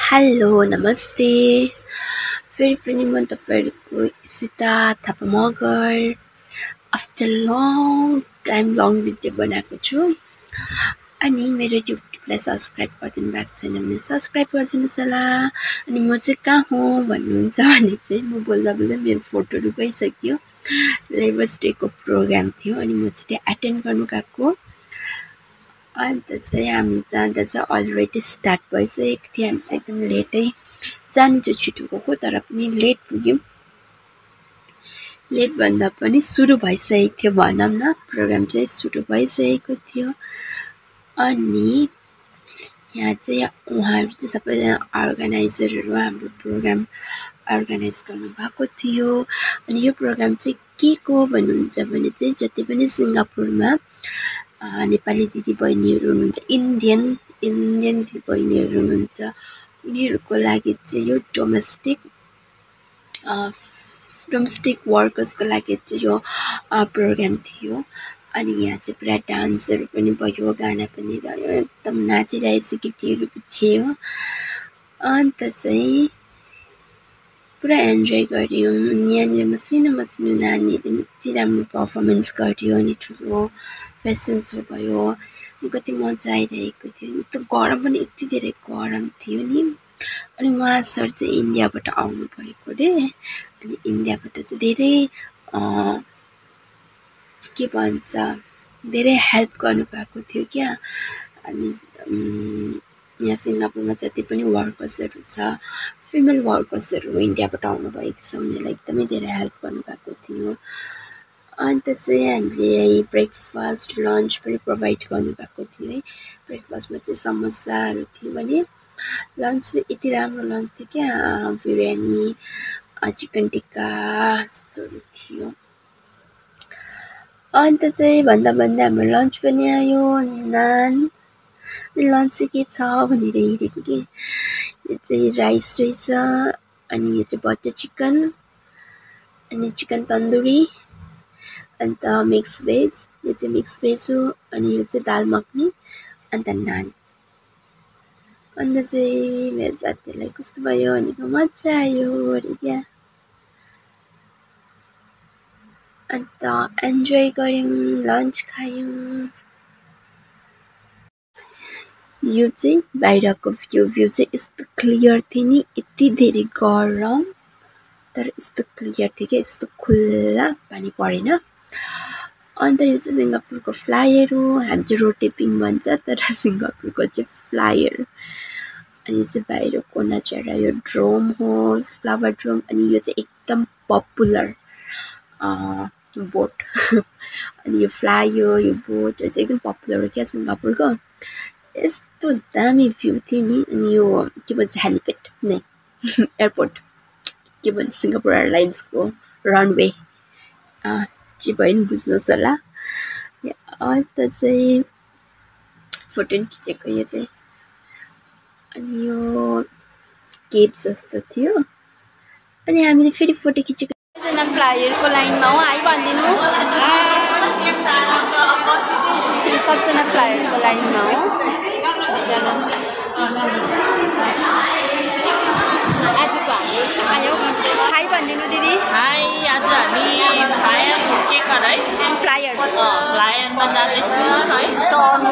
Hello नमस्ते फेरि पनि म तपाईहरुको Isita Thapa Magar after long video बनाएको छु अनि मेरो युट्युबलाई सब्स्क्राइब गरिदिनु भएको छैन भने सब्स्क्राइब गरिदिनुस् होला। अनि म चाहिँ कहाँ हो भन्नुहुन्छ भने चाहिँ म बोल्दा बोल्दै मेरो फोटोहरु गइसक्यो। लेबर्स डेको प्रोग्राम थियो अनि म चाहिँ त्यहाँ एटेन्ड गर्नु गएको। अन्त चाहिँ हामी जाँदा चाहिँ अलरेडी स्टार्ट भइसकेको थियो। हामी चाहिँ एकदम लेटै जानु चाहिँ छिटो गएको तर पनि लेट पुग्यौं। लेट भन्दा पनि सुरु भइसकेको थियो भनौं न, प्रोग्राम चाहिँ सुरु भइसकेको थियो। अनि यहाँ चाहिँ उहाँहरु चाहिँ सबैजना अर्गनाइजरहरु हाम्रो प्रोग्राम अर्गनाइज गर्नु भएको थियो। अनि यो प्रोग्राम चाहिँ के को भन्नुहुन्छ भने चाहिँ जति पनि सिंगापुरमा नेपाली दिदी बहिनीहरु हुनुहुन्छ, इन्डियन दिदी बहिनीहरु हुनुहुन्छ, उनीहरुको लागि चाहिँ यो डोमेस्टिक वर्कर्सको लागि चाहिँ यो प्रोग्राम थियो। अनि यहाँ चाहिँ पुरा डान्सहरु पनि भयो, गाना पनि गायो, एकदम नाचिरहेछ केटीहरु पछि हो। अन्त चाहिँ पुरा एन्जॉय गर्यौं। यहाँनिर मसिनो नानीहरुले यति राम्रो परफर्मेन्स गर्यो अनि ठुलो फेसन शो भयो। कति मजा आइरहेको थियो। यस्तो गरम पनि यति धेरै गरम थियो नि। अनि उहाँ सर चाहिँ इन्डियाबाट आउनु भएको रे। अनि इन्डियाबाट चाहिँ धेरै के भन्छ धेरै हेल्प गर्नु भएको थियो क्या। अनि यहाँ सिंगापुरमा जति पनि वर्कर्सहरु छ, फिमेल वर्कर्सहरु इन्डियाबाट आउनु भएको छ, उनीहरुलाई एकदमै धेरै हेल्प गर्नु भएको थियो। अन्त चाहिँ हामीले ब्रेकफास्ट लन्च पनि प्रोभाइड गर्नु भएको थियो है। ब्रेकफास्टमा चाहिँ समोसाहरु थियो भने लन्च चाहिँ यति राम्रो लन्च थियो क्या। बिरयानी, चिकन टिक्का यस्तोहरु थियो। अन्त चाहिँ भन्दा हाम्रो लन्च पनि आयो, नान। लन्च चाहिँ के छ भनेर हेरेको के, यो चाहिँ राइस रहेछ, अनि यो चाहिँ बटर चिकन, अनि चिकन तन्दुरी, अन्त मिक्स भेज, यो चाहिँ मिक्स भेज हो, अनि यो चाहिँ दाल मखनी, अन्त नान। अन्त चाहिँ मेरो साथीहरुलाई कस्तो भयो भनेको मजा आयो अरे क्या। अन्त एन्जॉय गर्यौं, लन्च खायौं। यो चाहिँ बाहिरको भ्यू चाहिँ यस्तो क्लियर थियो नि, यति धेरै गरम तर यस्तो क्लियर थियो कि, यस्तो खुल्ला पानी परेन। अन्त यो चाहिँ सिंगापुरको फ्लायर हो। हामी चाहिँ रोटेपिङ भन्छ तर सिंगापुरको चाहिँ फ्लायर। अनि यो चाहिँ बाहिरको नजारा, यो ड्रोम हो, फ्लावर ड्रोम। अनि यो चाहिँ एकदम पपुलर बोट अनि यो फ्लायर, यो बोट चाहिँ एकदम पपुलर हो क्या सिंगापुरको। यस्तो दामी भ्यू थियो नि। अनि यो के भन्छ हेलिप्याड नै एयरपोर्ट के भन्छ सिंगापुर एयरलाइन्सको रनवे जे भयो नि बुझ्नुहोस् होला। अन्त चाहिँ फोटो खिचेको यो चाहिँ। अनि यो केभ जस्तो थियो। अनि हामीले फेरि फोटो खिचेको जना फ्लायरको लाइनमा हो, हाई भनिदिनु। सबजना फ्लायरको लाइनमा हो। आजको हामी आयो, हाई भनिदिनु दिदी। हाई, आज हामी फ्लायर चेकर है, फ्लायरमा जाँदैछु है, चढ्नु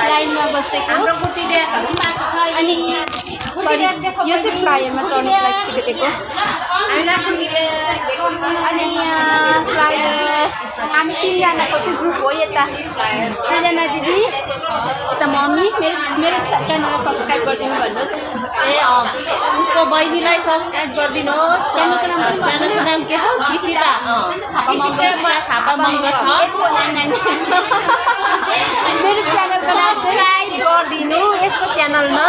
लाइनमा बसेको। अनि यो चाहिँ फ्लायरमा चढ्नुको लागि टिकटेको। अनि यहाँ फ्लायर हामी 3 जनाको चाहिँ ग्रुप हो। यता 3जना दिदी, यता मम्मी। मेरो च्यानललाई सब्स्क्राइब गरिदिनु भन्नुहोस्। ए उसको बहिनीलाई सब्स्क्राइब गरिदिनुहोस्। च्यानलको नाम के हो? इसिता थापा मगर छ। मेरो च्यानलको नाम सब्स्क्राइब गरिदिनु। यसको च्यानलमा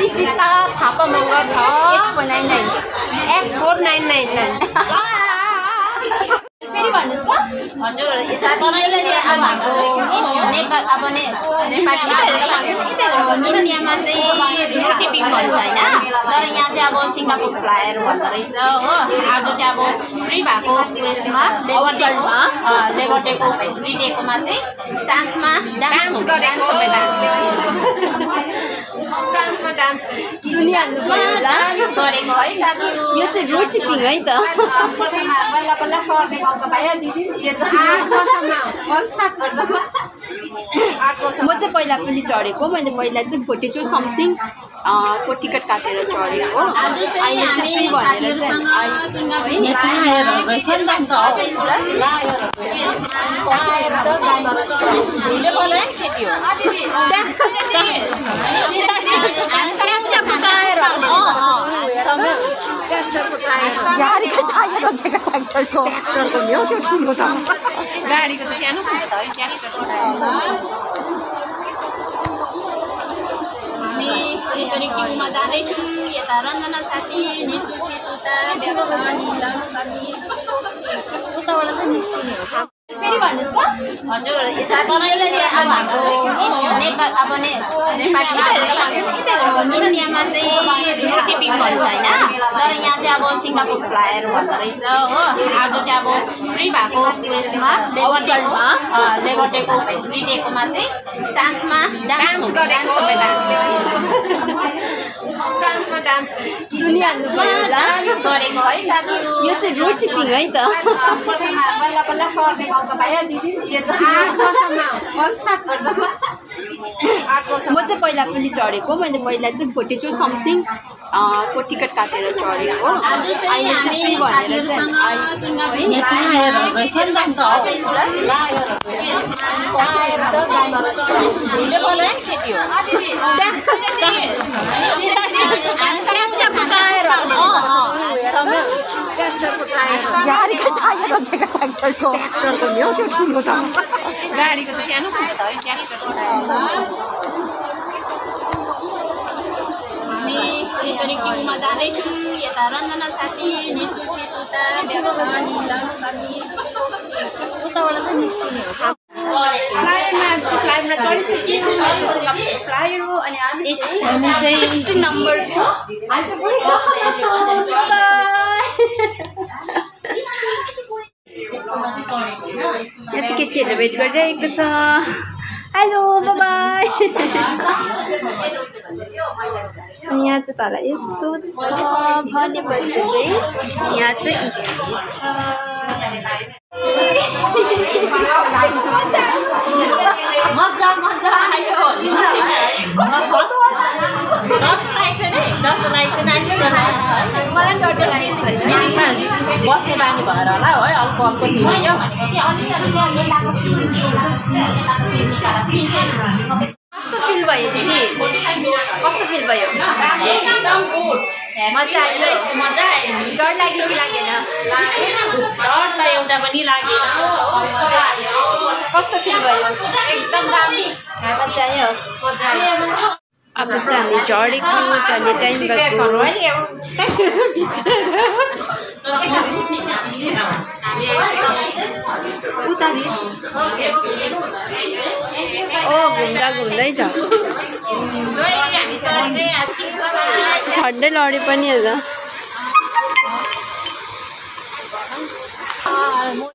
इसिता थापा मगर छ। X499 X4999। फेरि भन्नुहोस् त। हजुर साथीहरूले चाहिँ अब हाम्रो नेपाल अब इन्डियामा चाहिँ टिपिङ भन्छ होइन, तर यहाँ चाहिँ अब सिङ्गापुर फ्लायर भन्दो रहेछ हो। आज चाहिँ अब फ्री भएको उयसमा लेबर डेको फ्री डेकोमा चाहिँ चान्समा डान्स गरेको है साथीहरू। यो चाहिँ रोड टिपिङ है त। म चाहिँ पहिला पनि चढेको, मैले पहिला चाहिँ 42 समथिङ को टिकट काटेर चढेको। अहिले चाहिँ फ्री भनेर चाहिँ गाडीको टायर रोकेको ट्र्याक्टरको नि हो त्यो ठुलो त, गाडीको त सानो ठुलो त है ट्र्याक्टरको टायर। यसरी क्युमा जाँदैछौँ, यता रञ्जना साथी, निशु सुता, उताबाट चाहिँ निस्किने हो। फेरि भन्नुहोस् त। हजुर साथीहरूले चाहिँ अब हाम्रो नेपाल अब इन्डियामा चाहिँ टिपिङ भन्छ होइन, तर यहाँ चाहिँ अब सिङ्गापुर फ्लायर भन्दो रहेछ हो। आज चाहिँ अब फ्री भएको उयसमा लेबर डेको फ्री डेकोमा चाहिँ चान्समा डान्स गरेको है साथीहरू। यो चाहिँ रोड टिपिङ है त। म चाहिँ पहिला पनि चढेको, मैले पहिला चाहिँ 42 समथिङ को टिकट काटेर चढेको। अहिले चाहिँ फ्री भनेर चाहिँ गाडीको टायर रोकेको ट्र्याक्टरको नि हो त्यो ठुलो त, गाडीको त सानो ठुलो त है ट्र्याक्टरको टायर। यसरी क्युमा जाँदैछौँ, यता रञ्जना साथी, निशु सुता, उताबाट चाहिँ निस्किने हो। फ्लाइटमा चढिसक्यो, फ्लायर हो अनि हामी चाहिँ 16 नम्बर छ। यहाँ चाहिँ केटीहरूले वेट गरिरहेको छ। Hello by. अनि यहाँ चाहिँ तल यस्तो छ भनेपछि चाहिँ यहाँ चाहिँ मजा आयो। मलाई डर लागेको बस्ने बानी भएर होला है, अल्पो अल्पो तिमीले कस्तो फिल भयो दिदी, कस्तो फिल भयो? मजा आयो, डर लाग्यो कि लागेन? डर त एउटा पनि लागेन। कस्तो फिल भयो? एकदम दामी, मजा आयो। अब चाहिँ हामी चढेको, चढ्ने टाइम भएको। घुम्दा घुम्दै छ, झन्डै लडे पनि होला।